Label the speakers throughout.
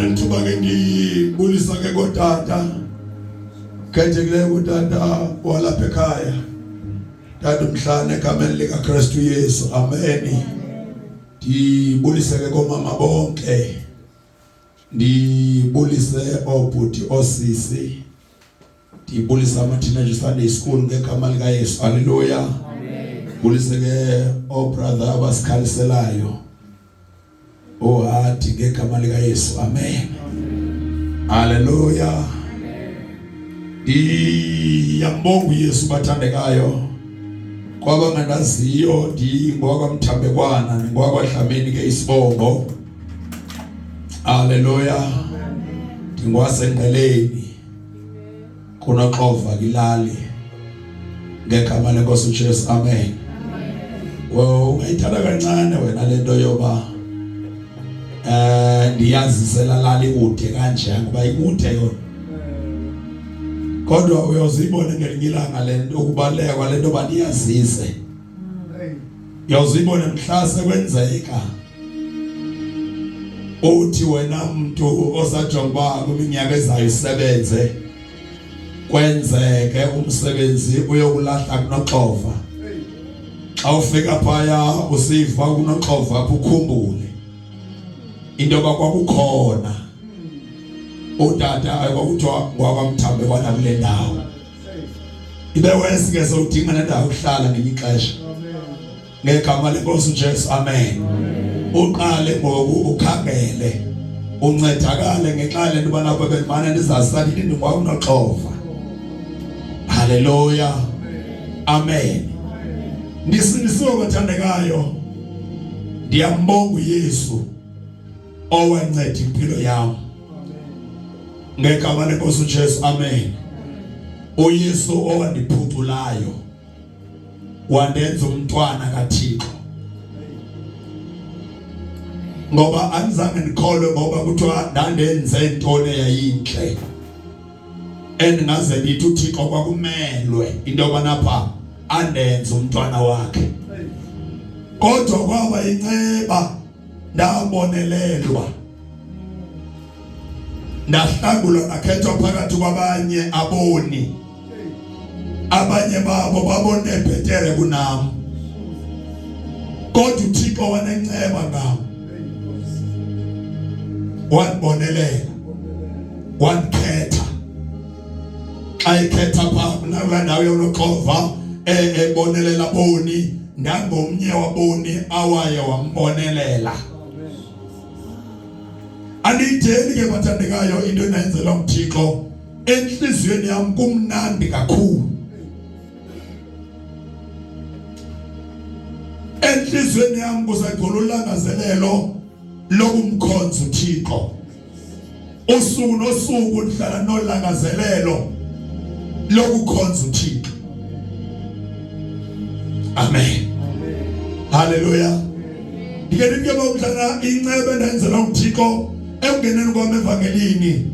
Speaker 1: Nalithuba ke ndibulisa ke kotata khethekileyo kutata walapha ekhaya tata umhlane egameni likaKristu Yesu, amen. Ndibulise ke koomama bonke, ndibulise oobhuti oosisi, ndibulise ama-teenage Sunday school ngegama likaYesu, haleluya. Bulise ke oobrother abasikhaliselayo ohadi ngegama likaYesu, amen, haleluya. Ndiyambonga uYesu bathandekayo, kwabangandaziyo ndingowakwaMthambekwana, ndingowakwaDlamini ke isibongo, haleluya. Ndingowasengqeleni kunoxova kilali ngegama lenkosi uJesu, amen. Well, ungayithatha kancane wena lento yoba ndiyazisela lali kude kanje ngoba ikude yona, kodwa uyozibona ngelinye ilanga lento ukubaluleka kwalento bandiyazise, uyozibona mhla sekwenzeka uthi wena mntu osajonga uba kwiminyaka ezayo isebenze kwenzeke umsebenzi uyokulahla kunoxova. Xa ufika phaya usiva kunoxova apho ukhumbule into yoba kwakukhona utata kwakuthiwa ngwakwamthambe kwana kule ndawo, ibe wesi ke sowudinga nendawo yokuhlala ngelinye ixesha ngegama lenkosi uJesu, amen. Uqale ngoku ukhangele uncedakale ngenxa lento uba lapho bendimane ndizazisa ndithi ndingwakunoxova, haleluya, amen. Ndisindisiwe bathandekayo, ndiyambonga uYesu owanceda impilo yam ngegama lenkosi uJesu, amen. uYesu owandiphuculayo wandenza umntwana kaThixo, ngoba andizange ndikholwe ngoba kuthiwa ndandenze ntoni eyayintle endingaze ndithi uThixo kwakumelwe into yobana pha andenze umntwana wakhe, kodwa kwaba inceba ndabonelelwa ndahlangulwa ndakhethwa phakathi kwabanye aboni, abanye babo babone bhetere kunam, kodwa uThixo wanenceba ngam, wandibonelela, wandikhetha. Xa ekhetha pha kulaa ndawo yonoxova ebonelela boni, ndangomnye waboni awaye wambonelela. Andiyitheni ke bathandekayo into endayenzelwa nguThixo, enhliziyweni yam kumnandi kakhulu, enhliziyweni yam kusagcwele ulangazelelo lokumkhonza uThixo. Usuku nosuku ndihlala nolangazelelo lokukhonza uThixo, amen, haleluya. Ndike ndithi ke bomhlana incebe endayenzelwa nguThixo ekungeneni kwam evangelini,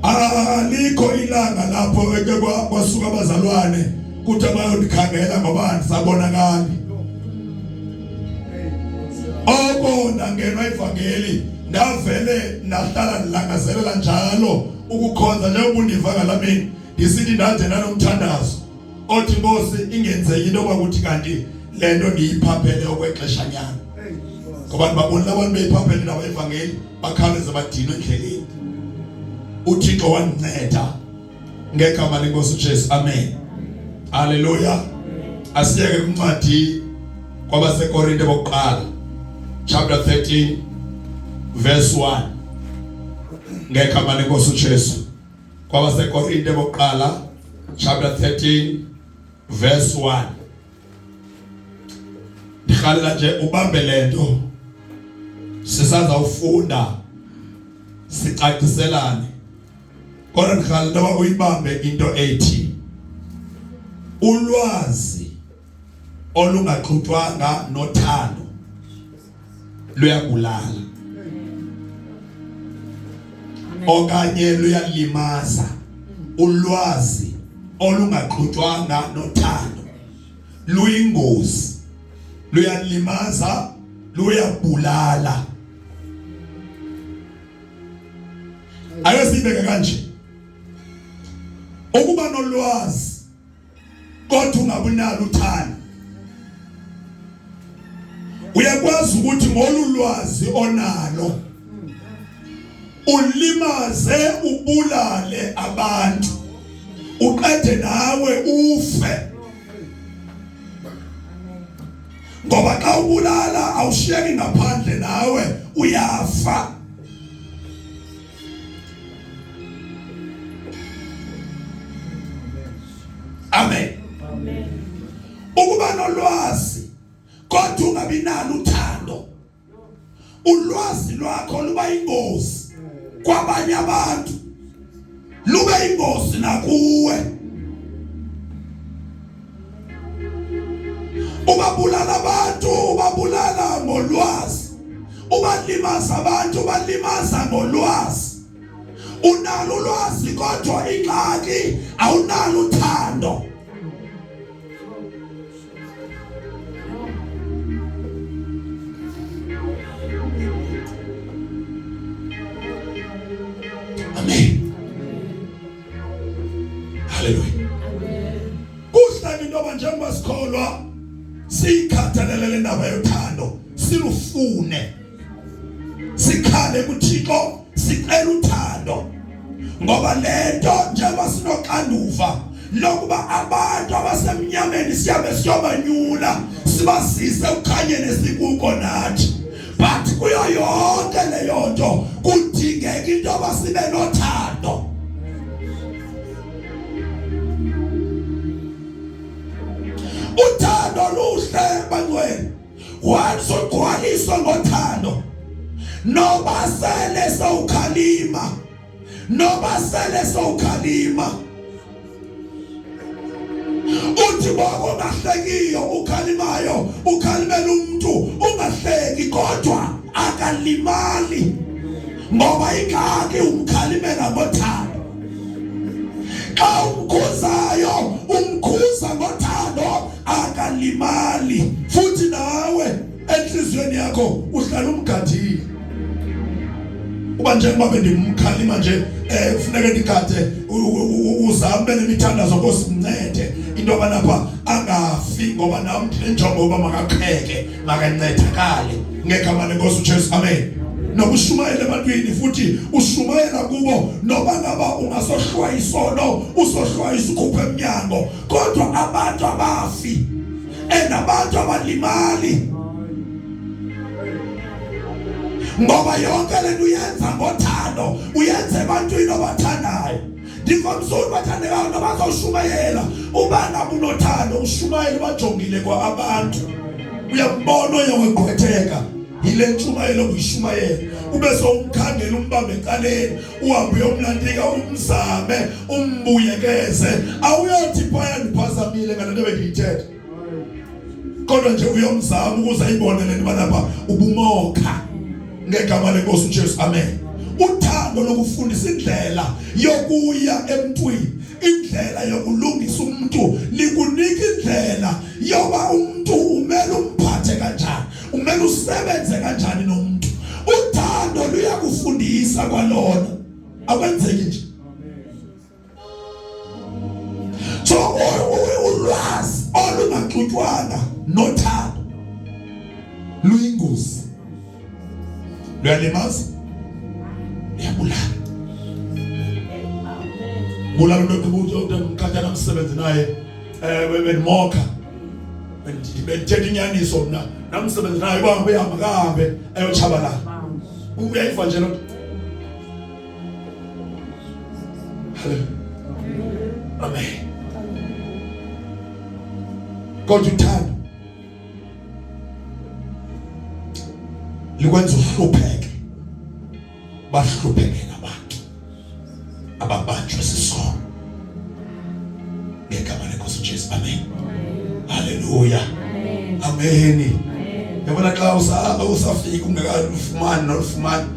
Speaker 1: alikho ilanga lapho eke kwasuka abazalwane kuthi abayondikhangela ngoba andisabonakali. Oko ndangenwa ivangeli ndavele ndahlala ndilangazelela njalo ukukhonza, njengoba undiva ngalaa mini ndisithi ndade ndanomthandazo othi Nkosi ingenzeki into yoba kuthi kanti le nto ndiyiphaphele okwexeshanyana, ngoba ndibabonile abantu beyiphaphele indaba yevangeli bakhawuleze badinwe endleleni. uThixo wandinceda ngegama lenkosi uJesu, amen, haleluya. Asiyeke kwincwadi kwabaseKorinte bokuqala chapter 13 verse 1 ngegama lenkosi uJesu. KwabaseKorinte bokuqala chapter 13 verse 1. Ndikhalela nje ubambe lento, sisazawufunda sicaciselane, kodwa ndikhalela into yoba uyibambe into ethi ulwazi olungaxutshwanga nothando luyabulala okanye luyalimaza. Ulwazi olungaxutshwanga nothando luyingozi, luyalimaza, luyabulala. Ake sibeke kanje. Ukuba nolwazi kodwa ungabunalo uthando. Uyakwazi ukuthi ngolulwazi onalo ulimaze ubulale abantu uqede nawe ufe ngoba xa ubulala awushiyeki ngaphandle nawe uyafa Amen. Amen. Ukuba nolwazi kodwa ungabi nalo uthando. Ulwazi lwakho luba ingozi kwabanye abantu. Lube ingozi nakuwe. Ubabulala abantu, ubabulala ngolwazi. Ubalimaza abantu, ubalimaza ngolwazi. Unalo ulwazi kodwa ingxaki awunalo uthando. Amen. Hallelujah. Kuhle into yoba njengoba sikholwa siyikhathalele le ndaba yothando silufune sikhale kuThixo sicela uthando ngoba lento njengoba sinoxanduva lokuba abantu abasemnyameni siyabe siyobanyula sibazise ukukhanyeni esikuko nathi but kuyo yonke leyo nto kudingeka into yoba sibe nothando uthando luhle bangcwele once ugcwaliswa ngothando noba sele sowukhalima noba sele sowukhalima uthi boko ungahlekiyo ukhalimayo ukhalimela umuntu ungahleki kodwa akalimali ngoba ingxaki umkhalimela ngothando xa umkhuzayo umkhuza ngothando akalimali futhi nawe enhliziyweni yakho uhlala umgadile uba njengoba bendimkhalima nje eh kufuneka ndigade uzame nemithandazo Nkosi mncede into yoba lapha angafi ngoba nam ndinenjongo yoba makaqheke makancedakale ngegama lenkosi uJesu amen nokushumayela ebantwini futhi ushumayela kubo noba ngaba ungasohlwaya isono usohlwaya isikhupha emnyango kodwa abantu abafi and abantu abalimali ngoba yonke lento uyenza ngothando uyenza ebantwini obathandayo ndivamsoni bathandekayo nabazoshumayela uba ngaba unothando ushumayela ubajongile kwa abantu uyambona oye wegqwetheka yile ntshumayelo obuyishumayela ube sowumkhangela umbambe ecaleni uhambe uyomlantika umzame umbuyekeze awuyothi phaya ndiphazamile ngale nto bendiyithetha kodwa nje uyomzama ukuze ayibone le nto balapha ubumokha ngegama lenkosi uJesu amen uthando lokufundisa indlela yokuya emntwini indlela yokulungisa umuntu likunika indlela yoba umuntu umele umphathe kanjani umele usebenze kanjani nomuntu uthando luyakufundisa kwalona akwenzeki nje so ulwazi olungaxutshwanga nothando luyingozi luyalimaza luyabulala bulala umntu omkhatha namsebenzi naye um bendimokha bendithetha inyaniso mna namsebenzi naye uba uyahamba kahambe ayotshabalala uyayiva nje loo nto Hallelujah. Amen. Kodwa uthando likwenza uhlupheke bahlupheke abantu ababanjwe sisono ngegama lenkosi uJesu amen haleluya amen yabona xa usafika ungekalufumani nolufumani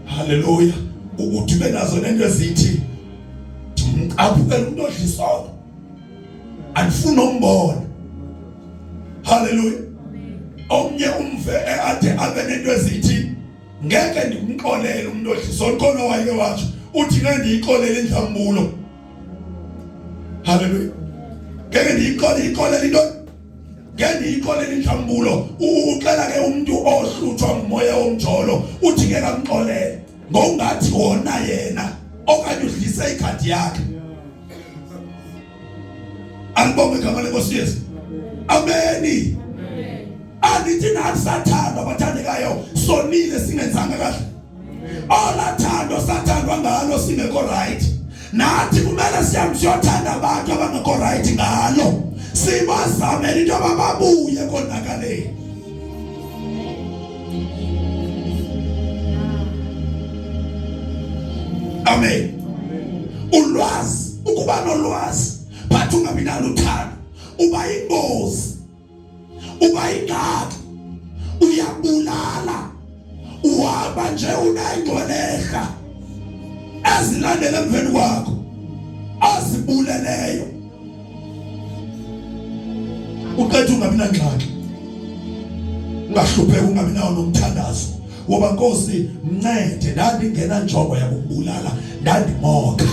Speaker 1: haleluya uthi benazo nento ezithi ndimcaphukela umuntu odla isono andifuni umbona haleluya omnye umve ade abe nento ezithi Ngeke ndimxolele umuntu odlisa khona wayeke watsho uthi ngeke ndiyixolele indlambulo. Haleluya. Ngeke ndiyixolele ixolele into ngeke ndiyixolele indlambulo. Uxela ke umuntu ohlutshwa ngumoya womjolo uthi ngeke amxolele ngokungathi wona yena okanye udlise ikhadi yakhe. Alibonge igama lenkosi Yesu. Ameni. Andithi nathi sathandwa abathandekayo sonile singenzanga kahle. Olathando sathandwa ngalo singekho right. Nathi kumele sihambe siyothanda abantu abangekho right ngalo. Sibazamele into ababuye konakaleni. Amen. Ulwazi ukuba nolwazi but ungabi nalo uthando uba ingozi uba ingxaki uyabulala uhamba nje unayingcwelehla ezilandela emveni kwakho azibuleleyo uqeda ungabi nangxaki ungahlupheki ungabi nawo nomthandazo woba Nkosi mncede ndandingena njongo yakubulala ndandimokha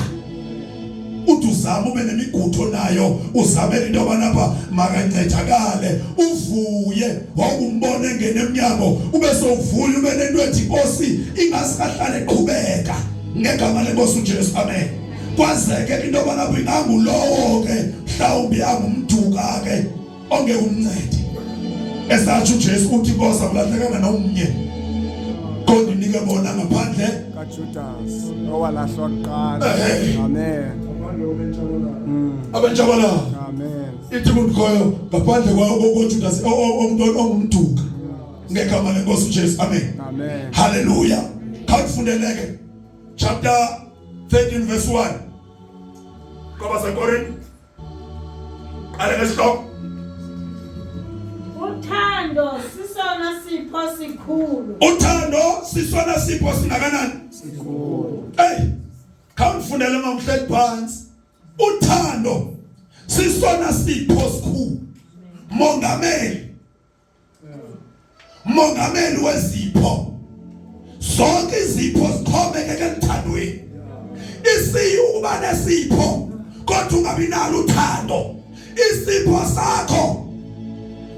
Speaker 1: uthi uzame ube nemigudu onayo uzamele into yobana apha makancedakale uvuye wawumbona engena emnyango ube sowuvuya ube nento ethi inkosi ingasikahlale eqhubeka ngegama lenkosi uJesu amen kwazeke into yobana apha ingangulowo ke mhlawumbi angumduka ke ongeke umncede esatsho uJesu uthi inkosi akulahlekanga nomnye kodwa inike bona ngaphandle
Speaker 2: kaJudas owalahlwa kuqala. Amen.
Speaker 1: Abentshabalala.
Speaker 2: Amen.
Speaker 1: Ithi kundikhoyo ngaphandle kwawo koJudas omntu ongumduka ngegama lenkosi uJesu amen.
Speaker 2: Amen.
Speaker 1: Hallelujah. Khawufundeleke chapter 13 verse 1 kwabaseKorinte Qale ngesihloko.
Speaker 3: Uthando sisona sipho sikhulu.
Speaker 1: Uthando sisona sipho singakanani?
Speaker 2: Sikhulu.
Speaker 1: Hey, khawundifundele uma uhleli phansi. Uthando sisona sipho sikhulu. Mongameli Mongameli wezipho zonke izipho zixhomekeke eluthandweni isiyi ukuba nesipho kodwa ungabi nalo uthando isipho sakho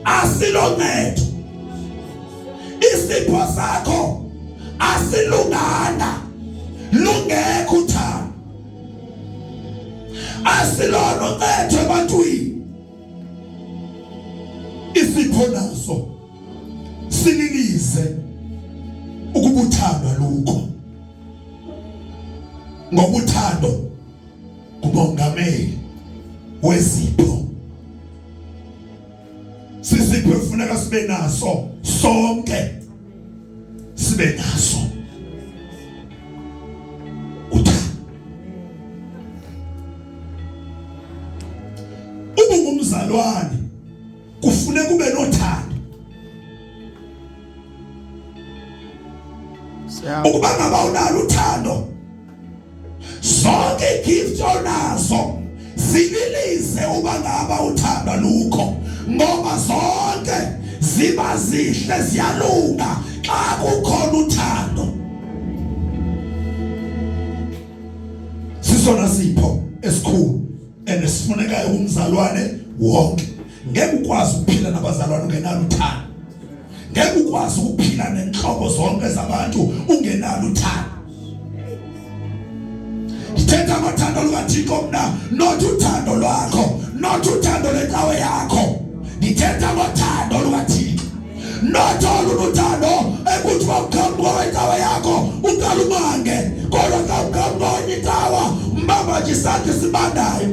Speaker 1: asiloncedo isipho sakho asilungana lungekho uthando asilona uncedo ebantwini isipho naso sililize ukubuthandwa lukho ngobuthando kumongameli wezipho sisipho efuneka sibe naso sonke sibe naso uthando ubungumzalwane kufuneka ube nothando ukuba ngaba unalo uthando zonke igift onazo zililize uba ngaba uthando lukho ngoba zonke ziba zihle ziyalunga xa kukhona uthando sisona sipho esikhulu and sifunekayo kumzalwane wonke ngeke ukwazi ukuphila nabazalwane ungenalo uthando ngeke ukwazi ukuphila nenhlobo zonke zabantu ungenalo uthando ndithetha ngothando lukaThixo mna not uthando lwakho not uthando lwecawe yakho ndithetha ngothando lukaThixo not olu luthando ekuthiwa uqhamuka wecawe yakho uqala umange kodwa xa uqhamuka wenye icawa mbamba nje isandla esibandayo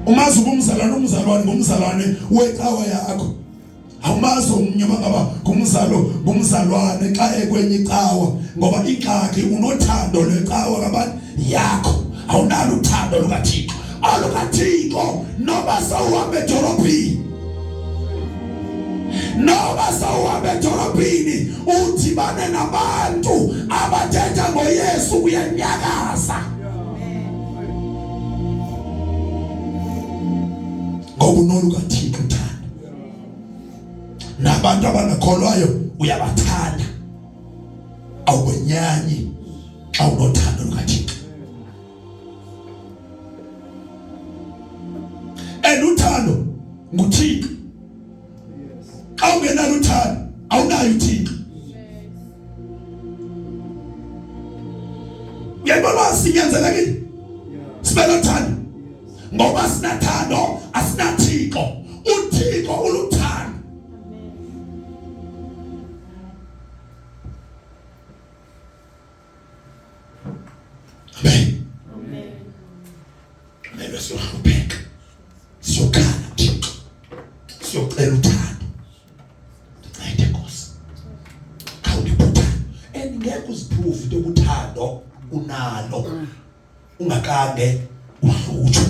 Speaker 1: umazi ubumzalwane umzalwane ngumzalwane wecawa yakho awumazi omnye uba ngaba ngumzalo ngumzalwane xa ekwenye icawa ngoba ingxaki unothando lwecawa kabani yakho awunalo uthando lukaThixo olukaThixo noba sawuhamba edolophini noba sawuhamba edolophini udibane nabantu abathetha ngoYesu uyanyakaza. Ngoba unolukaThixo uthando. Nabantu abangakholwayo uyabathanda. Awubenyanyi xa unothando lukaThixo. And uthando nguThixo. Xa ungenalo uthando awunayo uThixo. Uyayibona sinyanzelekile sibe nothando ngoba sinathando asinathixo. UThixo uluthando. Amen.
Speaker 3: Amen.
Speaker 1: Kumele siyohlupheka. Siyokhala Thixo. Siyocela uthando. Ndincede Nkosi. Khawundiphe uthando. And ngeke uziprove into yokuthando unalo ungakange uhlutshwe.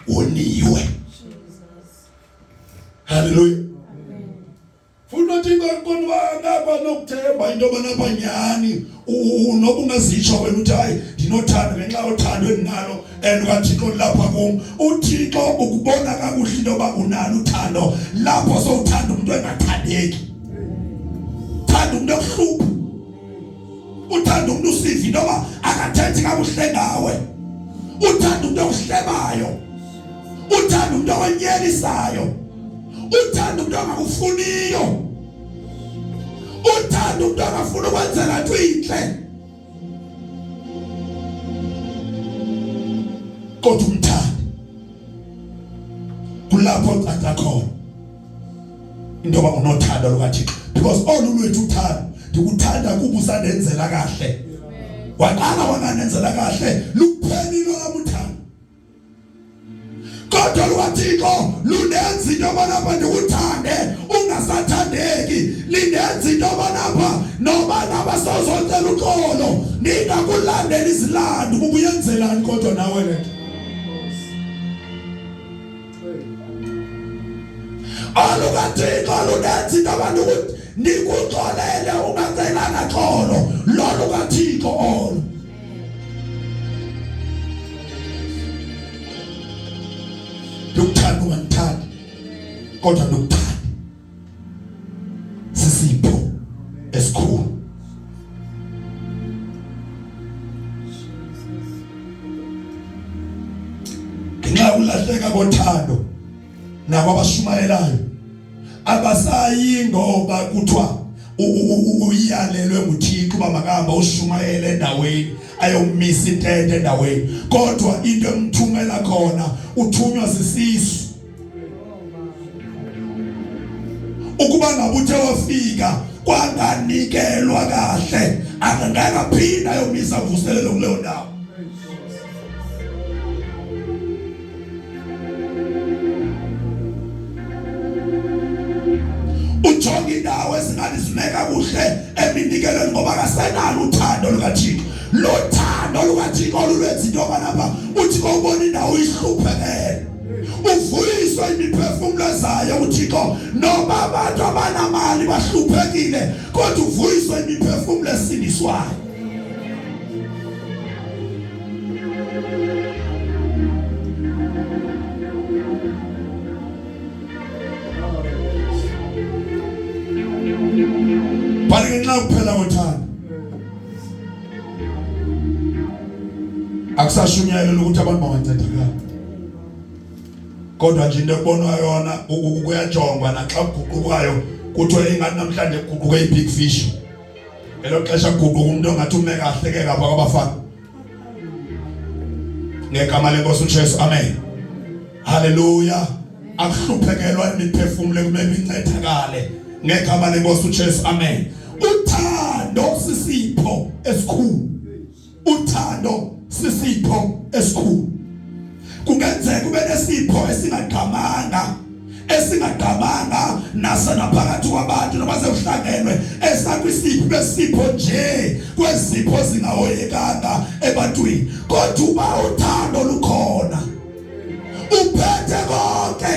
Speaker 1: Woniwe. Hallelujah. Funa uthi konwanga kwanokuthemba into yobana apha nyhani noba ungazitsho wena uthi hayi ndinothando ngenxa yothando endinalo and kaThixo lapha kum. UThixo ukubona kakuhle into yoba unalo uthando lapho sowuthanda umuntu engathandeki. Thanda umuntu ekuhlupha. Uthanda umuntu usiva into yoba akathethi kakuhle ngawe. Uthanda umuntu okuhlebayo. Uthanda umuntu owenyelisayo. Uthanda umuntu ongakufuniyo. Uthanda umuntu angafuna ukwenzela nto inhle. Kodwa umthanda kulapho ucaca khona into yoba unothando lukaThixo, because olu lwethu uthando ndikuthanda kuba usandenzela kahle. Waqala wanganenzela kahle, luphelile olwam uthando. Kodwa lukaThixo lunenza into yobana apha ndikuthande ungasathandeki, lindenza into yobana apha noba ngaba sozocela uxolo ningakulandeli izilandu kuba uyenzelani kodwa nawe le nto. OlukaThixo lunenza into yobana ukuthi ndikuxolele ungacelanga xolo, lolukaThixo olo. Ndikuthanda ungandithandi kodwa ndikuthanda, sisipho esikhulu. Ngenxa yokulahleka kothando nabo abashumayelayo abasayi ngoba kuthiwa uyalelwe nguThixo uba makahamba ushumayele endaweni ayomisa intente endaweni, kodwa into emthumela khona uthunywa sisisu. Ukuba ngabe uthe wafika kwanganikelwa kahle, akangeke aphinde ayomisa vuselelo kuleyo ndawo. Ujonga indawo ezingathi zimeka kuhle eminikelweni ngoba akasenalo uthando lukaThixo. Lo thando lukaThixo olulwenza into yoba lapha uthi kowubona indawo ihluphekele, uvuyiswa imiphefumulo ezayo uThixo. Noma abantu abanamali bahluphekile, kodwa uvuyiswa imiphefumulo esindiswayo. Bhali ngenxa yokuphela kothando akusashunyayelwa ukuthi abantu bangancedakala, kodwa nje into ekubonwa yona kuyajongwa naxa kuguqukwayo kuthiwe ingathi namhlanje kuguquke i-big fish. Elo xesha kuguquka umuntu ongathi ume kahle ke ngapha kwabafana. Ngegama lenkosi uJesu, amen. Haleluya. Akuhluphekelwa imiphefumulo ekumele incedakale ngegama lenkosi uJesu, amen. Uthando sisipho esikhulu. Uthando sisipho esikhulu. Kungenzeka ube nesipho esingagqamanga, esingagqamanga nasenaphakathi kwabantu noma sekuhlangenwe, esakwisiphi besipho nje kwezipho zingahoyekanga ebantwini, kodwa uba uthando lukhona uphethe konke,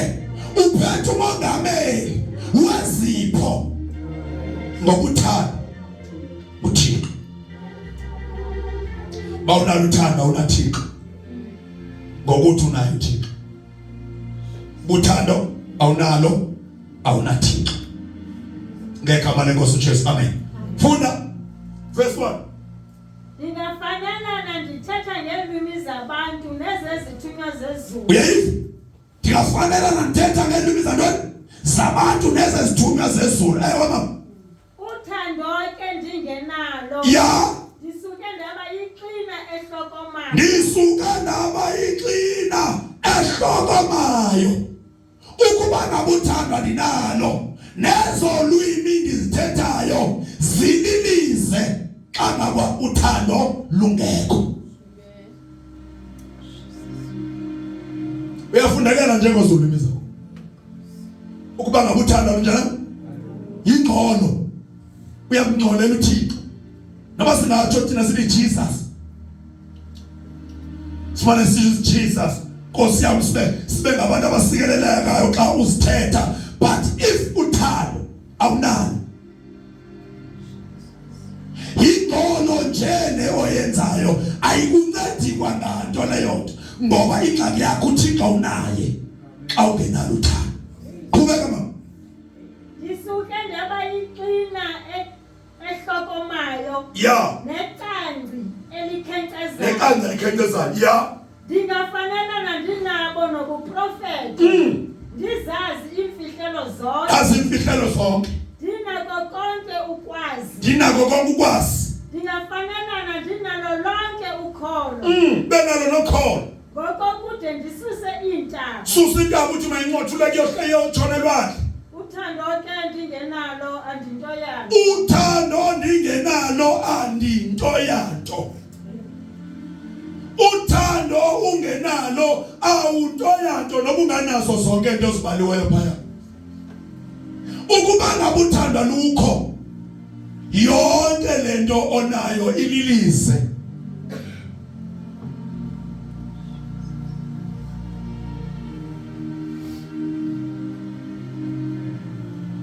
Speaker 1: uphethe umongameli wezipho ngokuthanda uThixo. Bawunalo uthando awunaThixo, ngokuthi unayo uThixo. Uthando awunalo, awunaThixo. Ngegama lenkosi uJesu, amen. Funda verse 1.
Speaker 3: Ndingafanelana ndithetha ngeelwimi zabantu nezezithunywa zezulu.
Speaker 1: Uyayiva? Ndingafanelana ndithetha ngeelwimi zantoni? Zabantu nezezithunywa zezulu. Ewe mama.
Speaker 3: Uthando ke ndingenalo.
Speaker 1: Ya.
Speaker 3: Ndisuke ndaba yixina ehlokomayo.
Speaker 1: Ndisuke ndaba yixina ehlokomayo. Ukuba ngabuthando andinalo, nezo lwimi ndizithethayo zililize xa ngaba uthando lungekho. Uyafundakela njengozulwimi zakho. Ukuba ngabuthando lunjani? Yingxolo. Uyakungxolela uThixo. Noba singatsho thina sithi Jesus. Simane sithi Jesus. Nkosi yami sibe ngabantu abasikelelekayo xa uzithetha, but if uthando awunalo, yingxolo nje le oyenzayo, ayikuncedi kwanganto leyo nto, ngoba ingxaki yakho uThixo unaye xa ungenalo uthando. Qhubeka mama.
Speaker 3: Ndisuke ndaba yixina ehlokomayo.
Speaker 1: Ya.
Speaker 3: Necangci elikhenkcezayo.
Speaker 1: Necangci elikhenkcezayo. Ya.
Speaker 3: Ndingafanelana ndinabo nobuprofeti. Ndizazi iimfihlelo zonke.
Speaker 1: Azi iimfihlelo zonke.
Speaker 3: Ndinako konke ukwazi.
Speaker 1: Ndinako konke ukwazi.
Speaker 3: Ndingafanelana ndinalo lonke ukholo.
Speaker 1: Benalo nokholo.
Speaker 3: Ngokokude ndisuse iintaba.
Speaker 1: Susa intaba uthi mayincothule kuyotshona elwandle.
Speaker 3: Uthando ke ndingenalo andinto yanto.
Speaker 1: Uthando ndingenalo andinto yanto. Uthando ungenalo awunto yanto noba unganazo zonke into ezibaliweyo phaya. Ukuba ngabe uthando lukho, yonke lento onayo ililize.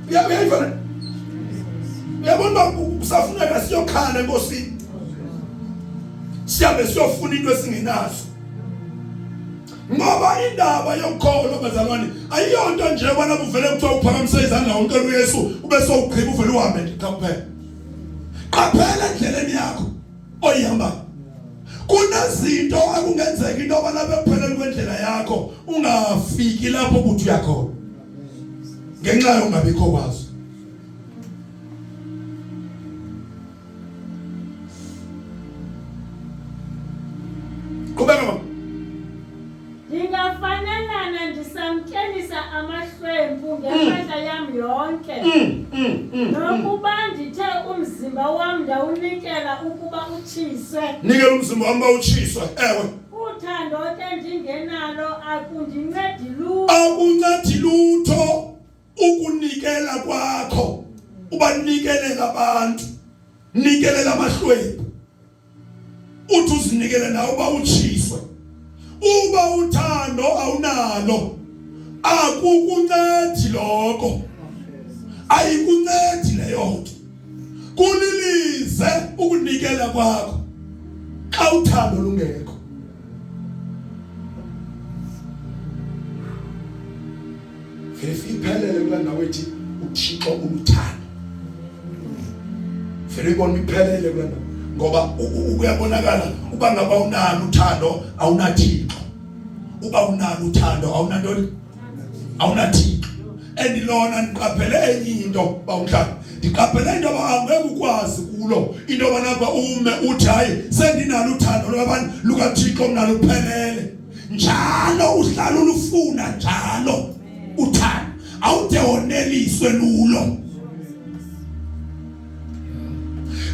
Speaker 1: Uyayivana? Uyabona uba kusafuneka siyokhala enkosini, sihambe siyofuna into esingenazo, ngoba indaba yokholo bazalwane ayiyonto nje wena kuvele kuthiwa uphakamise izandla wonke uYesu ube sowugqiba uvele uhambe nje kuphela. Qaphela endleleni yakho oyihambayo, kunezinto akungenzeka into yoba lapha ekupheleni kwendlela yakho ungafiki lapho kuthi uyakhona ngenxa yokungabikho kwazo. Qhubeka mama.
Speaker 3: Ndingafanelana ndisamkelisa amahlwempu ngempahla yam yonke. Nokuba ndithe umzimba wam ndawunikela ukuba utshiswe.
Speaker 1: Nikela umzimba wam uba utshiswe, ewe.
Speaker 3: Uthando ke ndingenalo akundincedi lutho.
Speaker 1: Akuncedi lutho ukunikela kwakho, ubanikelela abantu, nikelela amahlwempu, uthi uzinikele nawe uba utshiswe. Uba uthando awunalo akukuncedi lokho, ayikuncedi leyo nto. Kulilize ukunikela kwakho xa uthando lungekho. Vele iphelele kulaa ndawo ethi uThixo uluthando. Vele ibona iphelele kulaa ndawo, ngoba kuyabonakala uba ngaba unalo uthando awunaThixo, uba unalo uthando awunantoni, awunaThixo. And lona ndiqaphele enye into bawumhlaba, ndiqaphele into yoba angeke ukwazi kulo into yoba napa ume uthi hayi sendinalo uthando lwabantu lukaThixo mna luphelele. Njalo uhlala ulufuna njalo uthando, awude woneliswe lulo.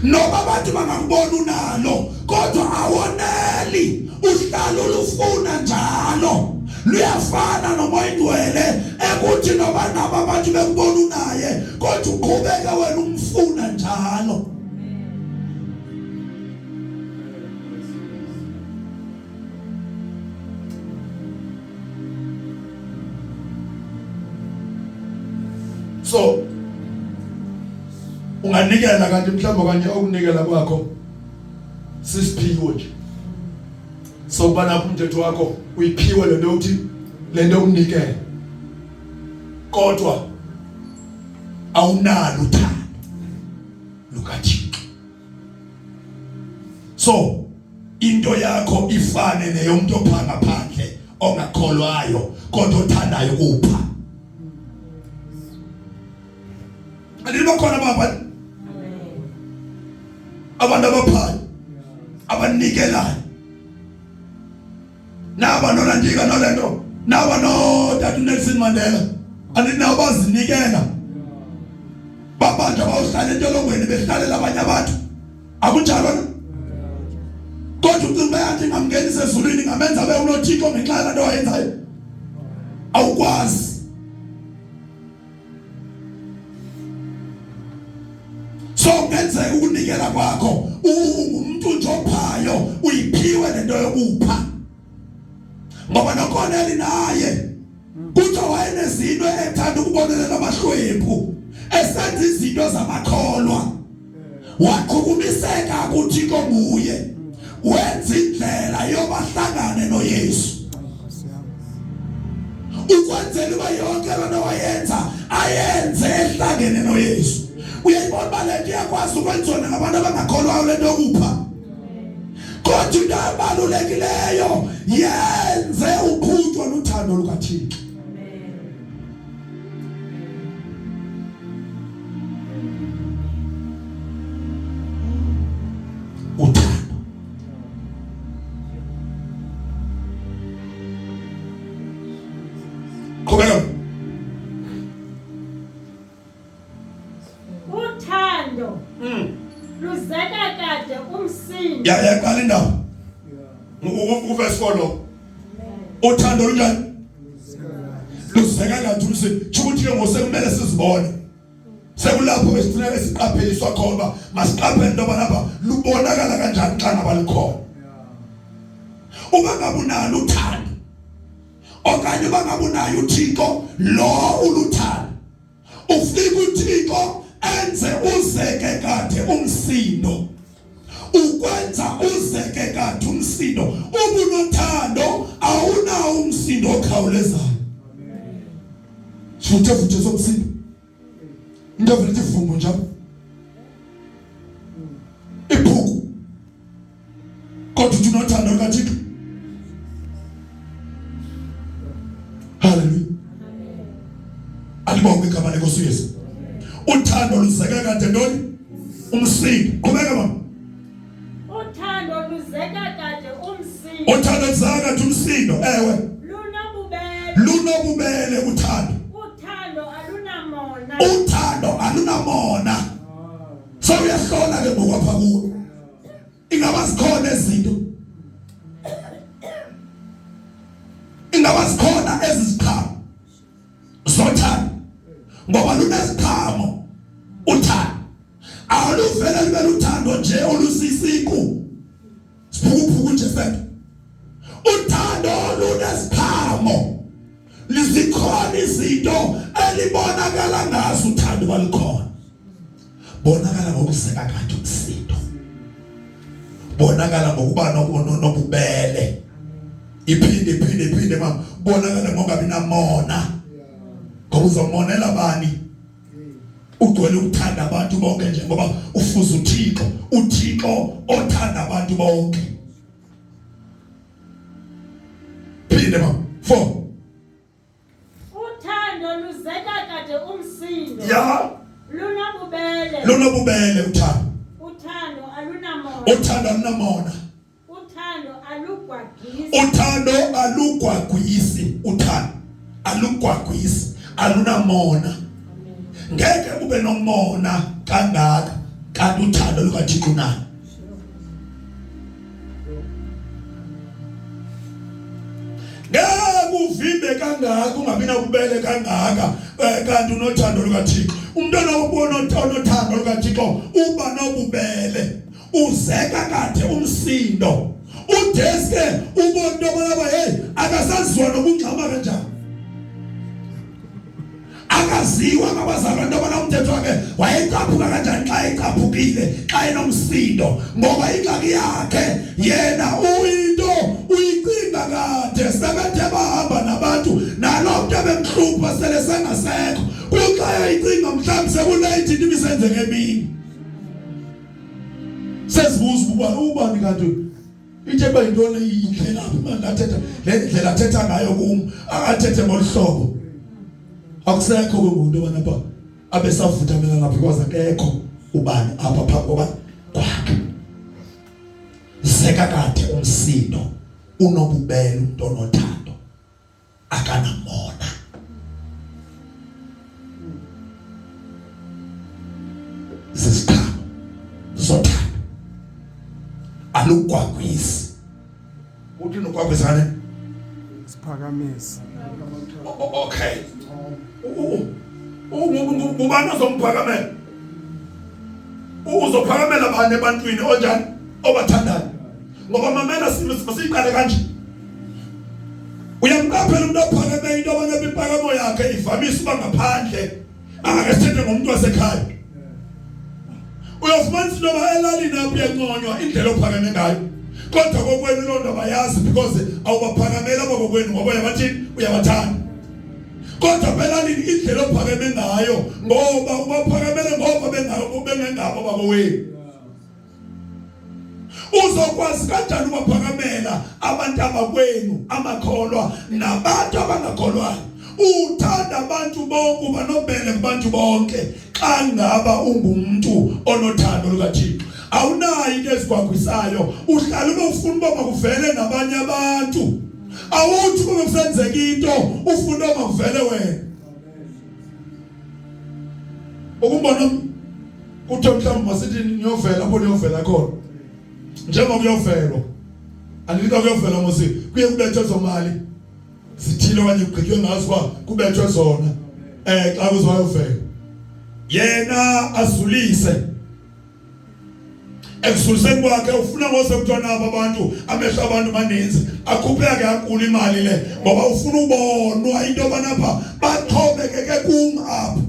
Speaker 1: Noba abantu bangakubona unalo kodwa awoneli, uhlala ulufuna njalo. Luyafana nomoya ingcwele ekuthi noba nabo abantu bekubona unaye kodwa uqhubeke wena umfuna njalo. So unganikela kanti mhlawumbe okanye okunikela kwakho sisiphiwo nje. So kuba napho umthetho wakho uyiphiwe lento yokuthi lento yokunikela. Kodwa awunalo uthando lukaThixo. So into yakho ifane neyomuntu opha ngaphandle ongakholwayo kodwa othandayo ukupha. Andithi bakhona baba abantu abaphayo abanikelayo naba nolandika nolento naba notata uNelson Mandela andithi nabo bazinikela babantu abawuhlala entolongweni behlalela abanye abantu akunjalo na kodwa ucinga uba yathi ngamngenisa ezulwini ngamenza abe unothixo ngenxa yalaa nto wayenzayo awukwazi so kungenzeka ukunikela kwakho ungumntu nje ophayo uyiphiwe lento yokupha ngoba noKorneli naye kuthiwa wayenezinto ethanda ukubonelela amahlwempu esenza izinto zamakholwa wachukumiseka kuThixo nguye wenza indlela yobahlangane noYesu ukwenzela uba yonke loo nto wayenza ayenze ehlangene noYesu uyayibona uba le nto iyakwazi ukwenziwa nangabantu abangakholwayo le nto yokupha kodwa into ebalulekileyo yenze uqhutywa luthando lukaThixo uthando qhubeka
Speaker 3: uthando luzeka kade umsindo
Speaker 1: ya yaqala indaba uverse 4 lo uthando lunjani luzeka kade umsindo tsho ukuthi ke ngosekumele sizibone sekulapho ke sifuneka siqapheliswa khona uba masiqaphele into yoba lapha lubonakala kanjani xa ngaba lukhona uba ngabe unalo uthando okanye uba ngabe unayo uThixo lo uluthando ufika uThixo enze uzeke kade umsindo ukwenza uzeke kade umsindo ubunothando awunawo umsindo okhawulezayo futhe futhe somsindo into evele ithi vumbu njalo ibhuku kodwa uthi unothando lukaThixo haleluya alibonge igama lenkosi uYesu uthando luzeka kade ntoni umsindo qhubeka mama
Speaker 3: uthando luzeka kade umsindo
Speaker 1: uthando luzeka kade umsindo ewe
Speaker 3: lunobubele
Speaker 1: lunobubele uthando
Speaker 3: uthando alunamona
Speaker 1: uthando alunamona so uyahlola ke ngoku apha kuwe ingaba zikhona izinto ingaba zikhona eziziqhamo zothando ngoba luneziqhamo uthando aluvele lube luthando nje olusisiku siphukuphuku nje sento uthando luneziqhamo lizikhona izinto elibonakala ngazo uthando balukhona bonakala ngokuzeka kade umsindo bonakala ngokuba nobubele iphinde iphinde iphinde mama bonakala ngokungabi namona ngoba uzomonela bani ugcwele ukuthanda abantu bonke nje ngoba ufuza uThixo uThixo othanda abantu bonke phinde mama 4
Speaker 3: Uthando luzeka kade umsindo.
Speaker 1: Ya.
Speaker 3: Lunobubele.
Speaker 1: Lunobubele uthando.
Speaker 3: Uthando alunamona.
Speaker 1: Uthando alunamona.
Speaker 3: Uthando alugwagwisi.
Speaker 1: Uthando alugwagwisi. Uthando alugwagwisi. Alunamona. Ngeke ube nomona kangaka kanti uthando lukaThixo unalo. Ngeke uvimbe kangaka ungabi nakubele kangaka eh, kanti unothando lukaThixo. Umntwana obona onothando lukaThixo uba nobubele uzeka kade umsindo udeske ubona into yobana hey akasaziwa nobungxama kanjani akaziwa ngabazalwane into yobana umthetho wakhe wayecaphuka kanjani xa ecaphukile xa enomsindo ngoba ingxaki yakhe yena uyinto uyicinga kade sebethe bahamba nabantu nalo mntu ebemhlo Iyahlupha sele sengasekho. Kuxa icinga mhlawumbi sekulate into ibisenzeka emini. Sesibuza ukuba ubani kanti ithe uba yintoni indlela aphi mani athetha le ndlela athetha ngayo kum akathethe ngolu hlobo. Akusekho ke ngoku into yobana apha abesavuthamelana because akekho ubani apha phambi koba kwakhe. Zeka kade umsindo unobubele umuntu onothando akanamona. Zisiqhamo zothando alugwagwisi. Uthi nogwagwisa ne?
Speaker 2: Siphakamisa.
Speaker 1: Okay. Ubani ozomphakamela? Uzophakamela bani ebantwini onjani obathandayo? Ngoba mamela siqale kanje. Uyamqaphela umuntu ophakeme into abana impakamo yakhe ivamise uba ngaphandle. Ake sithethe ngomuntu wasekhaya. Uyofumanisa into yoba elalini apho uyanconywa indlela ophakeme ngayo. Kodwa kokwenu loo nto abayazi because awubaphakameli abakokwenu ngoba uyabathini uyabathanda. Kodwa elalini indlela ophakeme ngayo ngoba ubaphakamele ngoba bengayo bengengabo bakowenu. Uzokwazi kanjani ubaphakamela abantu abakwenu amakholwa nabantu abangakholwayo? Uthanda abantu bonke uba nobele kubantu bonke xa ngaba ungumuntu onothando lukaThixo. Awunayo into ezigwagwisayo, uhlala ube ufuna uba makuvele nabanye abantu. Awuthi kube kusenzeka into ufuna uba makuvele wena. Ukumbona kuthiwa mhlawumbi masithi niyovela apho niyovela khona njengoba kuyovelwa andithi xa kuyovelwa mosi kuye kubethwe ezo mali zithile okanye kugqitywe ngazo uba kubethwe zona um xa kuzoyovela yena azulise ekuzuliseni kwakhe ufuna ngose kuthiwa nabo abantu amehlo abantu maninzi akhupheke kakhulu imali le ngoba ufuna ubonwa into yobana apha baxhomekeke kum apha.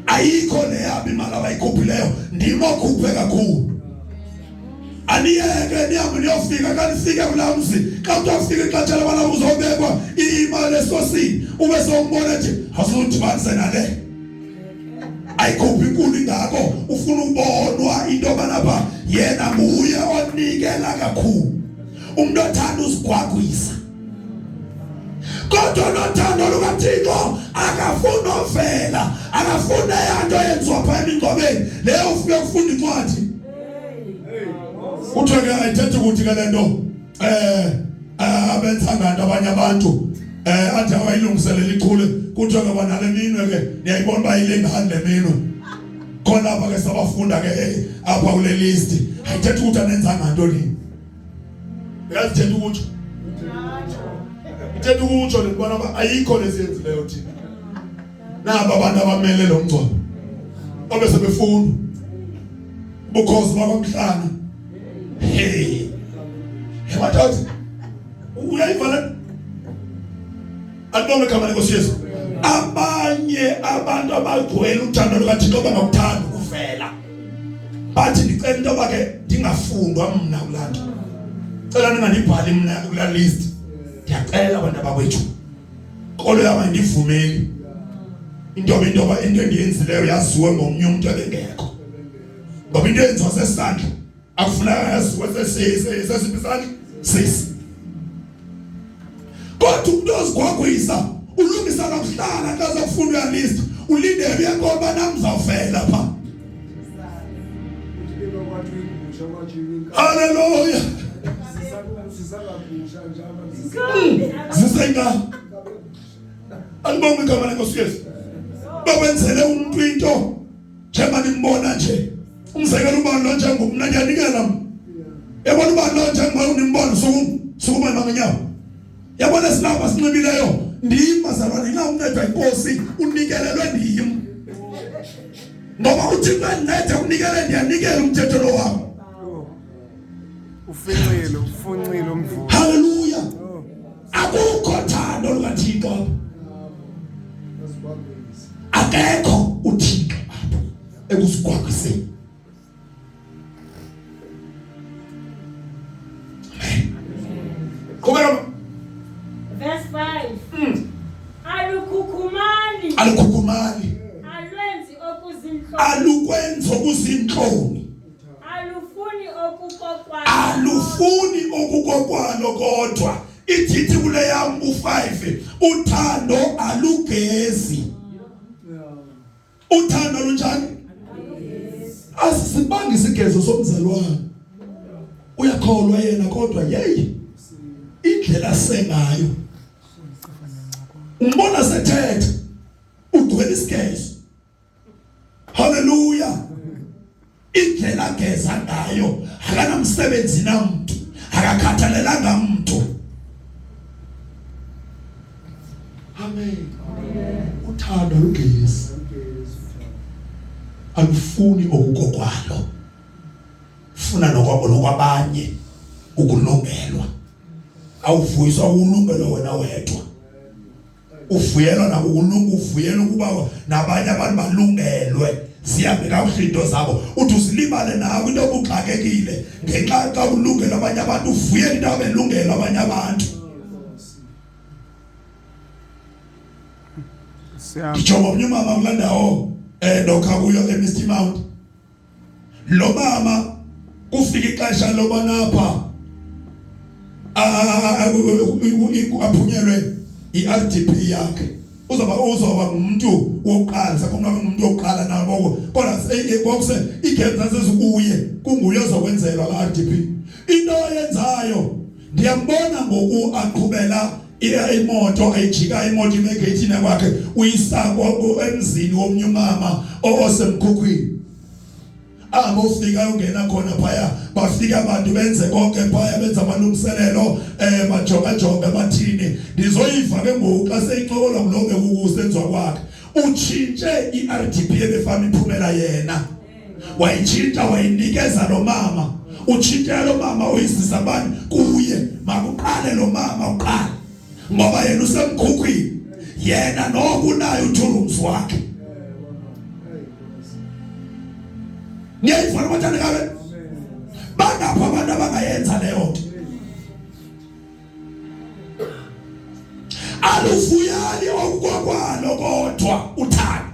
Speaker 1: Ayikho leyabo imali abayikhuphileyo ndim okhuphe kakhulu. Aniyeke nihambe niyofika xa nifike kulaa mzi xa kuthiwa kufika ixesha labana kuzobekwa imali esosini ube sowumbona nje awuzudibanise nale ayikhuphi inkulu ingako ufuna ubonwa into yobana pha yena nguye onikela kakhulu umuntu othanda uzigwagwisa kodwa nothando lukaThixo akafuni ovela akafuni eyanto eyenziwa phaa emingcwabeni leyo ufike kufunda incwadi kuthiwe ke ayithethi ukuthi ke le nto um abenza nganto abanye abantu um athi awayilungiselela ichule kuthiwe ke banale minwe ke niyayibona uba ilingani le minwe khona apha ke sabafunda ke apha kule list ayithethi ukuthi anenzanga nto nini Uyazi ithetha ukutsho. Ithetha ukutsho le ntwana uba ayikho lesiyenzileyo thina. Naba abantu abamele lo mngcwabo. Babe sebefunda. Ubukhosi bakwamhlana. Hey. Hey madoda. Uyayiva le? Alibonge igama lenkosi Yesu. Abanye abantu abagcwele uthando lukaThixo bangakuthanda ukuvela. Bathi ndicela into yoba ke ndingafundwa mna kulaa nto. Cela ningandibhali mna kulaa list. Ndiyacela abantu abakwethu. Inkolo yam ayindivumeli. Into yoba into endiyenzileyo yaziwe ngomnye umntu ebengekho. Ngoba into eyenziwa sesandla akufuneka yaziwe sesiphi isandla sisi. Kodwa umuntu ozigwagwisa ulungisa nokuhlala xa sokufunda uyalist ulindele uyakoba uba nam ndizawuvela pha. Haleluya. Zisenga. Alibonge igama lenkosi Yesu. Bakwenzele umuntu into njengoba nimbona nje. Umzekelo ubani lo njengomna ndiyanikela mna. Yabona ubani lo njengoba unimbona sukuma sukuma ngenyawo. Yabona silapha sinxibileyo ndim bazalwane yina uncedwa inkosi unikelelwe ndim. Ngoba uThixo endincede unikele ndiyanikela umthetho lo wam.
Speaker 2: Ufincile ufuncile umvuzo.
Speaker 1: Haleluya. Akukho thando lukaThixo apha. Akekho uThixo apha ekuzigwagwiseni. Amen. Qhubeka.
Speaker 3: Verse 5.
Speaker 1: zintloni.
Speaker 3: Alufuni okukokwalo.
Speaker 1: Alufuni okukokwalo kodwa ithithi kule yam u5 uthando alugezi. Uthando lunjani? Asisibanga isigezo somzalwane. Uyakholwa yena kodwa yeyi indlela asengayo. Umbona sethetha ugcwele isigezo. Haleluya. Indlela ageza ngayo akanamsebenzi namntu, akakhathalelanga mntu. Amen. Uthando alugezi. Alufuni okukokwalo. Funa nokwabo nokwabanye ukulungelwa. Awuvuyiswa ukulungelwa wena wedwa. Uvuyelwa nakulunga uvuyela ukuba nabanye abantu balungelwe zihambe kakuhle into zabo uthi uzilibale nawe into obuxakekile ngenxa xa kulungela abanye abantu uvuyela into abelungela abanye abantu. Ndijonga omnye umama kulaa ndawo ndokha kuyo eMisty Mount. Lo mama kufika ixesha lobana apha aphunyelwe i-RDP yakhe uzoba uzoba ngumuntu wokuqala sakhona ngumuntu wokuqala nabo kodwa kwakuse igame zazizikuye kunguye ozokwenzelwa la RDP into ayenzayo ndiyambona ngoku aqhubela imoto ayijika imoto ime egeyithini kwakhe uyisa emzini womnye umama osemkhukhwini abo ufika ayongena khona phaya bafika abantu benze konke phaya benza amalungiselelo eh bajonga jonga bathini ndizoyiva ke ngoku xa seyincokola ngulo bekukusenziwa kwakhe utshintshe iRDP ebefana iphumela yena wayitshintsha wayinikeza lo mama utshintshe lo mama uyizisa abantu kuye makuqale lo mama uqale ngoba yena usemkhukhwini yena noko unayo uthulumzi wakhe niyayivona bathandekayo bangaphi abantu abangayenza leyo nto aluvuyani okukokwalo kodwa uthando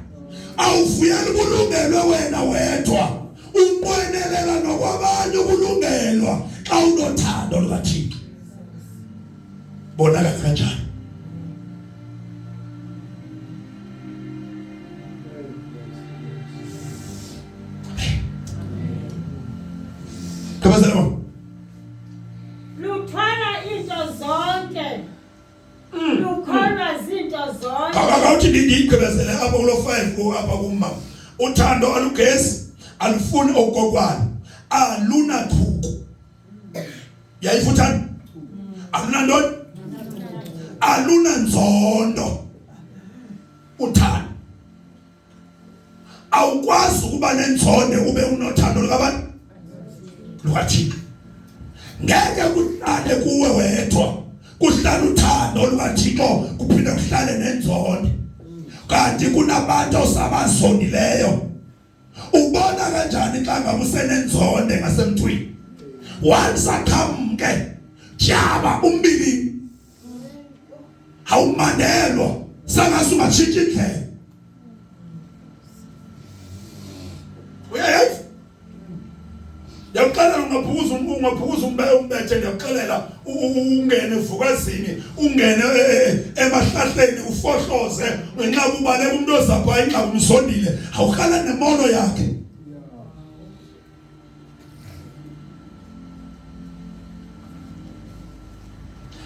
Speaker 1: awuvuyeli ubulungelwe wena wedwa unqwenelela nokwabanye ukulungelwa xa unothando lukaThixo bonakala kanjani Gqibezela mama.
Speaker 3: Luthwala into zonke. Lukholwa zinto zonke.
Speaker 1: Akawuthi ndiyigqibezele apha kulo 5 apha kumma. Uthando alugezi, alufuni okokwalo, alunachuku. Yayifuthani? Alunantoni? Alunanzondo. Uthando. Awukwazi ukuba nenzonde ube unothando lukabantu lukaThixo. Ngeke kuhlale kuwe wedwa, kuhlala uthando lukaThixo kuphinde kuhlale nenzonde. Kanti kunabantu osabazondileyo. Ubona kanjani xa ngabe usenenzonde ngasemntwini? Once aqhamuke tyaba umbili awumandelwa sangaze ungatshintsha indlela. Uyayazi? Ndiyakuxelela ungaphuza ungaphuza umbethe ndiyakuxelela ungene evukazini ungene e, e, e, emahlahleni ufohloze ngenxa kubaleka umuntu ozapha ingxa umzondile awukhala nemolo yakhe.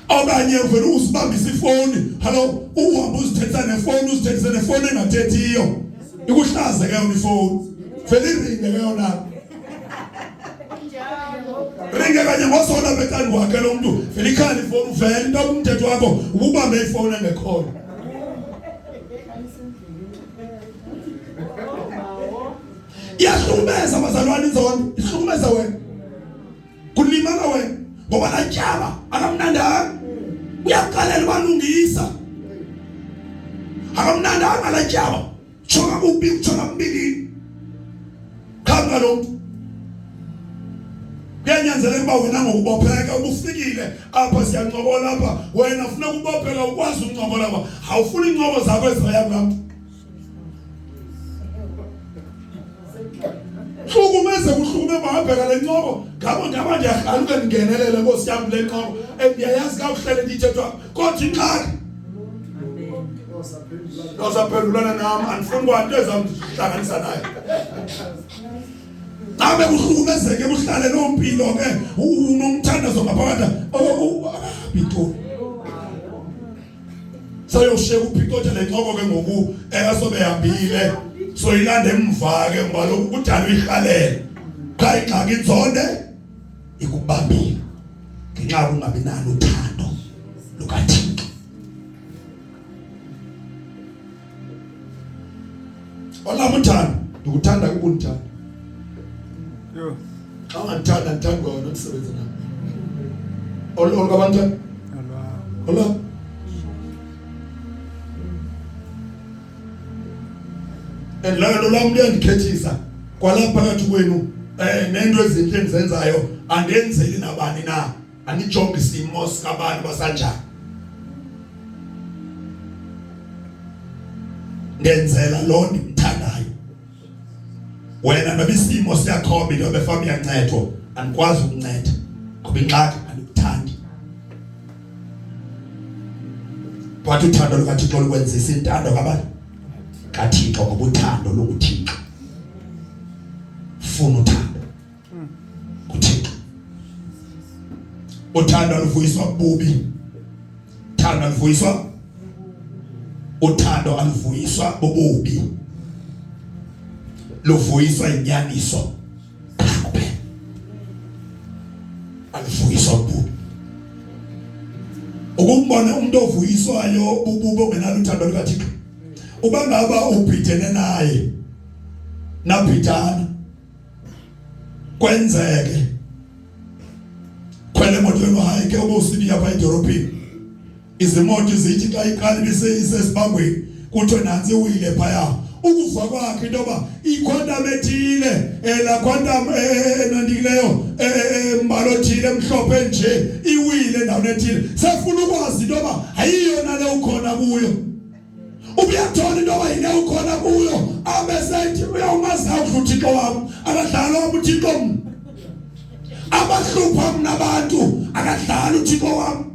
Speaker 1: Okanye uvele uzibambise ifoni hallo uhambe uzithethisa nefoni uzithethise nefoni engathethiyo ikuhlaze ke yona ifoni vele iringe ke yona ringe kanye ngosona bethandi wakhe lo mntu vele ikhala ifoni uvele into umthetho wakho ububambe ifoni engekhoyo iyahlukumeza bazalwane inzondo ihlukumeza wena kulimala wena ngoba latyaba akamnandanga uyaqalela ubalungisa akamnandanga latyaba tshoka ubi utshoka mbilini qhamuka lo mntu kuyanyanzeleka uba wena ngokubopheka ubufikile apha siyancokola apha wena funeka ubopheka ukwazi uncokola apha awufuni iincoko zakho ezivaya kulaa mntu. Ume mabheka le ncoko ngabo ndaba ndiyarhala ube ndingenelele nkosi yam kule ncoko and ndiyayazi kakuhle le nto ithethwa kodwa ingxaki nosaphendulana nam andifuni kwanto ezamhlanganisa naye. Abe kuhlukumezeke kuhlale loo mpilo ke unomthandazo ngaphakathi akabitoni sayosheka uphicothe le ncoko ke ngoku asobe hambile soyilanda emva ke ngoba lokhu kudala uyihalela qha ingxaki inzonde ikubambile ngenxa yokungabi nalo uthando lukaThixo. Olami uthando ndikuthanda kuba undithanda.
Speaker 2: Yho.
Speaker 1: Xa ungandithanda ndithanda kwawena ndisebenze nawe. Olu olukabantu
Speaker 2: Olwam.
Speaker 1: olwam. And loo nto lwam luyandikhethisa kwalapha phakathi kwenu nento ezintle endizenzayo andenzeli nabani na, andijongi isimo sikabantu basanjani, ndenzela lo ndimthandayo. Wena noba isimo siyakhomba into yoba uyancedwa, andikwazi ukunceda ngoba ingxaki andikuthandi. But uthando lukaThixo lukwenzisa intando kabani? KaThixo, ngoba uthando lunguThixo. Funa uthando kuThixo. Uthando aluvuyiswa bubi, uthando aluvuyiswa, uthando aluvuyiswa bububi, luvuyiswa inyaniso kuphela, aluvuyiswa bubi. Ukumbona umuntu ovuyiswayo bububi ongenalo uthando lukaThixo, uba ngaba ubhidene naye nabhidana kwenzeke khwela emotweni hayi ke ubusibi apha edorophini, izimoto zithi xa iqala ibisesibangweni kuthiwe nantsi iwile phaya. Ukuva kwakhe into yoba iquantum ethile, laa quantum enandikileyo, mbala othile emhlophe nje iwile endaweni ethile, sefuna ukwazi into yoba ayiyona le ukhona kuyo. Ubuyathola into yoba yile ukhona kuyo, abe sethi uyawumazi kakuhle uThixo wam, akadlali wam uThixo mna, abahlupha mna abantu, akadlali uThixo wam,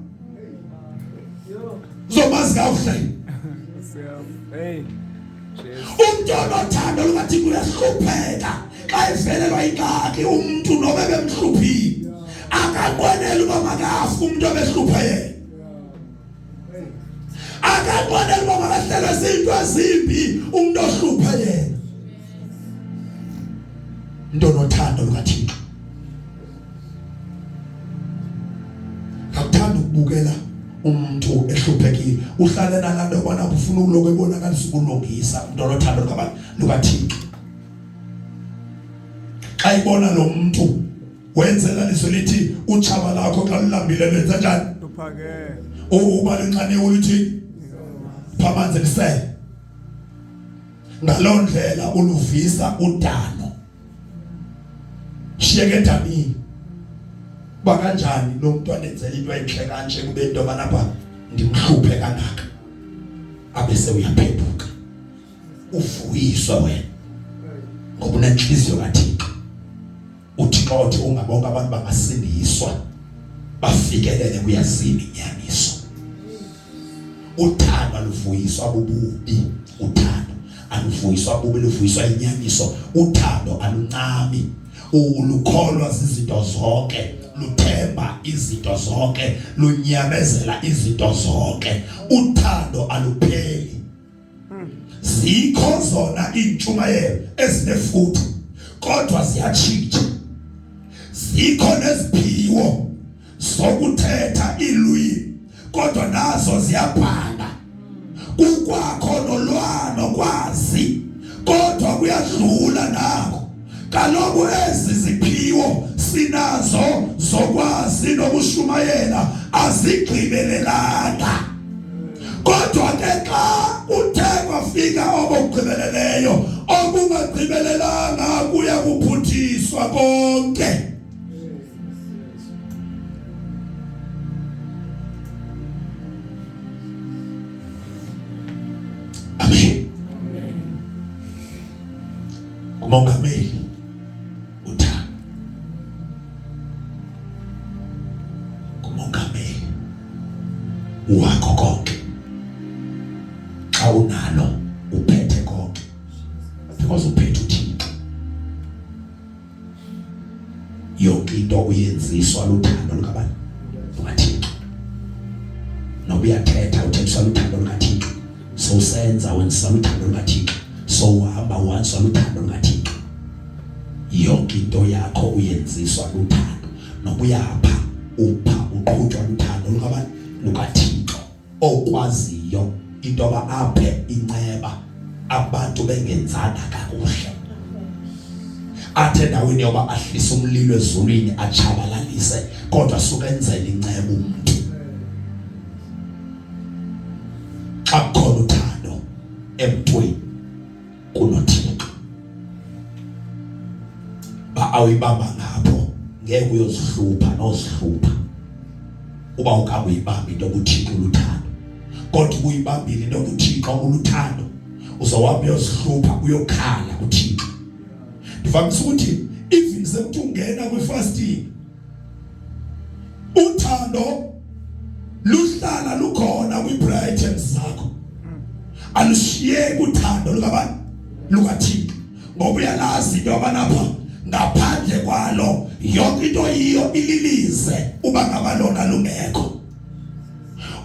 Speaker 1: uzomazi kakuhle.
Speaker 2: Hey. Jesu.
Speaker 1: Umntu onothando lukaThixo uyahlupheka xa evelelwa ingxaki, umntu noba ebemhluphile akanqweneli uba makafe umntu obehluphe yena, akanqweneli uba makahlelwe zinto ezimbi umntu ohluphe yena. Umntu onothando lukaThixo akuthanda ukubukela umuntu ehluphekile, uhlale nalaa nto yobana ufuna ukuloko ebonakalisa ubulungisa. Umntu onothando lukaThixo xa ibona lo mntu wenzela lizwi lithi utshaba lakho xa lulambile lwenza njani?
Speaker 2: Luphakele.
Speaker 1: Uba lunxaniwe luthi phamanzi lisele. Ngaloo ndlela uluvisa udano, shiyeke edamini. Uba kanjani lo mntu andenzela into entle kanje kube into yobana apha ndimhluphe kangaka, abese uyaphenduka uvuyiswa wena ngoba unentliziyo kaThixo. uThixo othi ungabonke abantu bangasindiswa bafikelele kuyazini inyaniso. Uthando aluvuyiswa bububi, uthando aluvuyiswa bubi, luvuyiswa inyaniso. Uthando aluncami, ulukholwa zizinto zonke, luthemba izinto zonke, lunyamezela izinto zonke. Uthando alupheli. Zikho zona iintshumayelo ezinefuthe kodwa ziyatshintsha. Zikho neziphiwo zokuthetha iilwimi kodwa nazo ziyabhanga. Kukwakho nolwano kwazi kodwa kuyadlula nako. Kaloku ezi ziphiwo sinazo zokwazi nokushumayela azigqibelelanga, kodwa ke xa kuthe kwafika oko kugqibeleleyo, okungagqibelelanga kuya kuphuthiswa konke. Amen. Kumongameli uthando. Wakho konke. Xa unalo uphethe konke. Because uphethe uThixo. Yonke into uyenziswa luthando lukabani? LukaThixo. Noba uyathetha uthethiswa luthando lukaThixo. So usenza wenziswa luthando lukaThixo. So uhamba uhanjiswa luthando lukaThixo. Yonke into yakho uyenziswa luthando. Noba uyapha upha uqhutywa luthando lukabani? LukaThixo. Okwaziyo into yoba aphe inceba abantu bengenzanga kakuhle. Athe endaweni yoba ahlise umlilo ezulwini atshabalalise, kodwa suke enzela inceba umuntu. Xa kukhona uthando emntwini kunoThixo, ba awuyibamba ngapho ngeke uyozihlupha nozihlupha uba ukanguyibamba into yobuThixo uluthando. Kodwa ubuyibambile into yobuThixo uluthando, uzohamba uyozihlupha uyokhala kuThixo. Ndivamise ukuthi even sekuthi ungena kwi-fasting, uthando luhlala lukhona kwi-prayer items zakho, alushiyeki uthando lukabani? LukaThixo. Ngoba uyalazi into yoba ngaphandle kwalo yonke into yiyo ililize uba ngaba lona lungekho.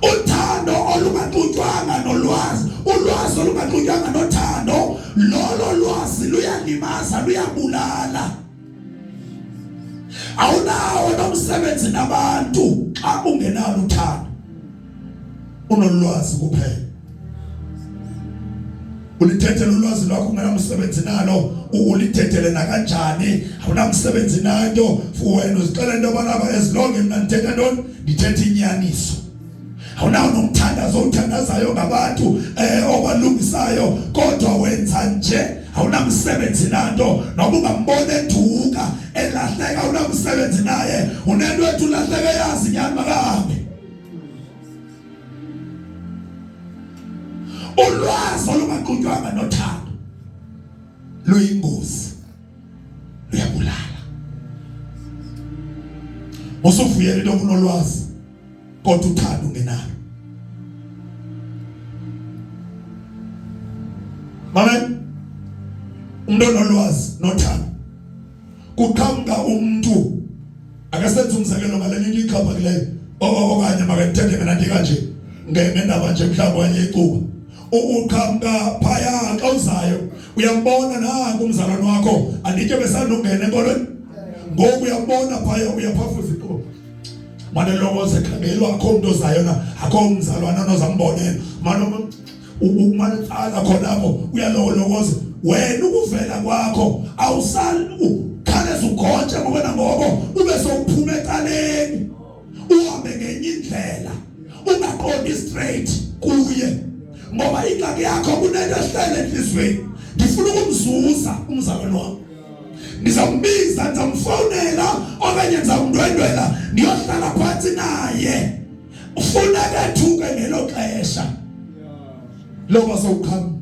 Speaker 1: Uthando olungaxutywanga nolwazi, ulwazi olungaxutywanga nothando, lolo lwazi luyalimaza, luyabulala. Awunawo nomsebenzi nabantu xa ungenalo uthando, unolwazi kuphela. Ulithethele ulwazi lwakho ungenamsebenzi nalo, ulithethele nakanjani, awunamsebenzi nanto. Wena uzixela into yobana as long mna ndithetha ntoni, ndithetha inyaniso. Awunawo nomthandazo owuthandazayo ngabantu obalungisayo, kodwa wenza nje awunamsebenzi nanto. Noba ungambona eduka elahleka, awunamsebenzi naye. Unento ethi ulahleke, yazi nyani makahambe. Ulwazi olungaxutywanga nothando luyingozi, luyabulala. Usuvuyela into obunolwazi kodwa uthando ungenalo. Amen. Umuntu onolwazi nothando, kuqhamuka umuntu akasenza umzekelo ngalenye into ixhaphakileyo, okanye makandithethe mina nje kanje ngendaba nje mhlawumbi okanye icuba. Uqhamuka phaya xa uzayo uyambona nanku umzalwane wakho, anditye besandungena enkolweni ngoku, uyambona phaya uyaphafuza icuba, mane lokoze khangelwa, akho umuntu ozayo na, akho umzalwane onozambonela, mane umane tsala khonapho uyalokolokoza. Wena ukuvela kwakho awusali ukhaleza ugontshe ngoba nangoko ube sowuphuma ecaleni uhambe ngenye indlela ungaqondi straight kuye, ngoba ingxaki yakho kunento ehlele enhliziyweni. Ndifuna ukumzuza umzalwane wami, ndizambiza, ndizamfonela okanye ndizamndwendwela, ndiyohlala phantsi naye. Ufuneka ethuke ngelo xesha loba sowuqhamuka.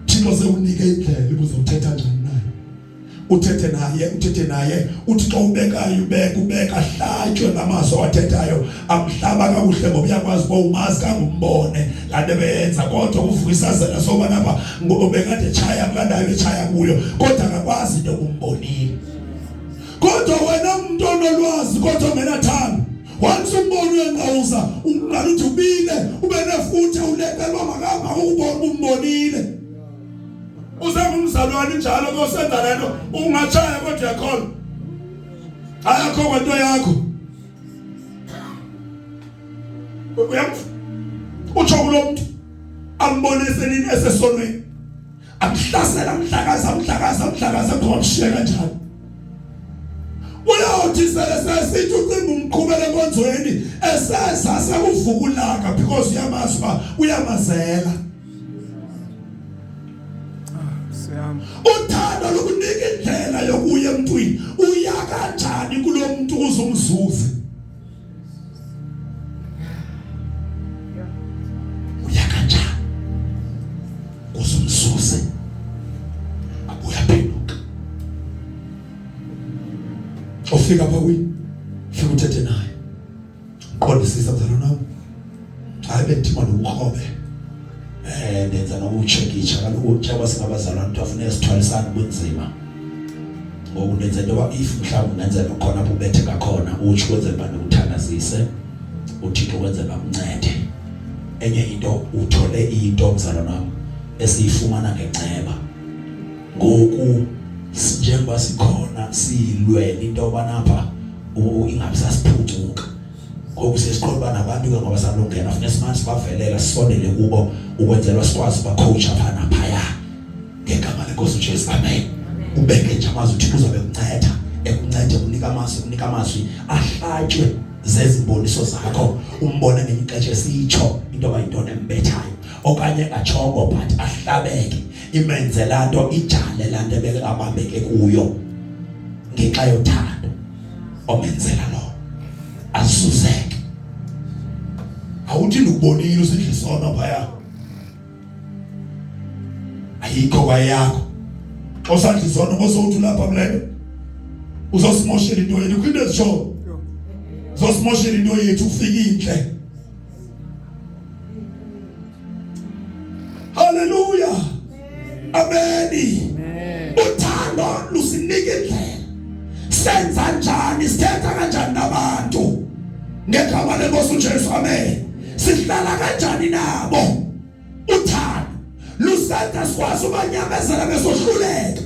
Speaker 1: Thixo sewunike indlela ubuzothetha njani naye, uthethe naye, uthethe naye. Uthi xa ubekayo ubeka, ubeka ahlatywe ngamazwi awathethayo, amhlaba kakuhle ngoba uyakwazi uba umazi kangumbone laa nto ebeyenza, kodwa kuvuka isazela soba napha ngoba bekade etshaya kulaa ndawo etshaya kuyo, kodwa akakwazi into yokumbonile. Kodwa wena umuntu onolwazi kodwa ongenathando, once umbona uyanqawuza, ungqala uthi ubile, ube nefuthe, uleqelwa makahamba ukubona umbonile. Usengumzalwane njalo kosenza lento, ungatshaya kodwa uyakholwa, ayakho kwento yakho. Utsho kulo muntu ambone esenini esesonweni, amhlasela, amdlakaza, amdlakaza, amdlakaza, ngomshiye kanjalo. Uyathi sele sesithi ucinga umqhubele enkonzweni, eseza sekuvuka ulaka because uyamazi uba uyamazela. Uthando lukunika indlela yokuya emntwini. Uya kanjani kulo muntu ukuze umzuze? Uya kanjani ukuze umzuze? Abuya phenduka, ufika pha kuye, ufika uthethe naye. Qondisisa mzalwana wam. Hayi bendithima nokukrobe. Ndenza nokuchekisha kaloku njengoba singabazalwane kuthiwa funeka sithwalisane ubunzima. Ngoku ndenza into yoba if mhlawumbi ungenzeka khona apho ubetheka khona utsho ukwenzela uba ndikuthandazise uThixo ukwenzela uba kuncede. Enye into uthole into mzalwana wam esiyifumana ngenceba. Ngoku njengoba sikhona silwela into yobana apha ingabi sasiphucuka. Ngoku sesiqonda uba nabantu ke ngoba salungena funeka simane sibavelela sisondele kubo ukwenzela sikwazi ubacoacha pha naphaya. Ngegama lenkosi uJesu, amen. Ubeke nje amazwi uThixo uzabe kunceda, ekuncede kunika amazwi, kunika amazwi ahlatywe zezimboniso zakho, umbone ngenye ixesha esitsho into yoba yintoni embethayo okanye engatshongo but ahlabeke imenze laa nto ijale laa nto ebekabambeke kuyo ngenxa yothando omenzela lona asuzeke. Awuthi ndikubonile usidla isono phaya, ayikho kwayakho. Xa usadla isono ngosowuthi ulapha kule nto uzosimoshela into yethu, kho into ezitshoyo uzosimoshela into yethu, ufike intle. Haleluya, ameni. Uthando lusinika indlela, senza njani, sithetha kanjani nabantu ngegama lenkosi uJesu, amen. Sihlala kanjani nabo? Uthando lusenza sikwazi ubanyamezela besohluleka.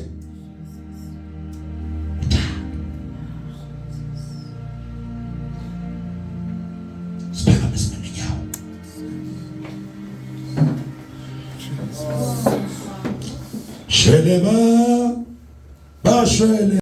Speaker 1: Siphakame sime ngenyawo. Sheleba bashele.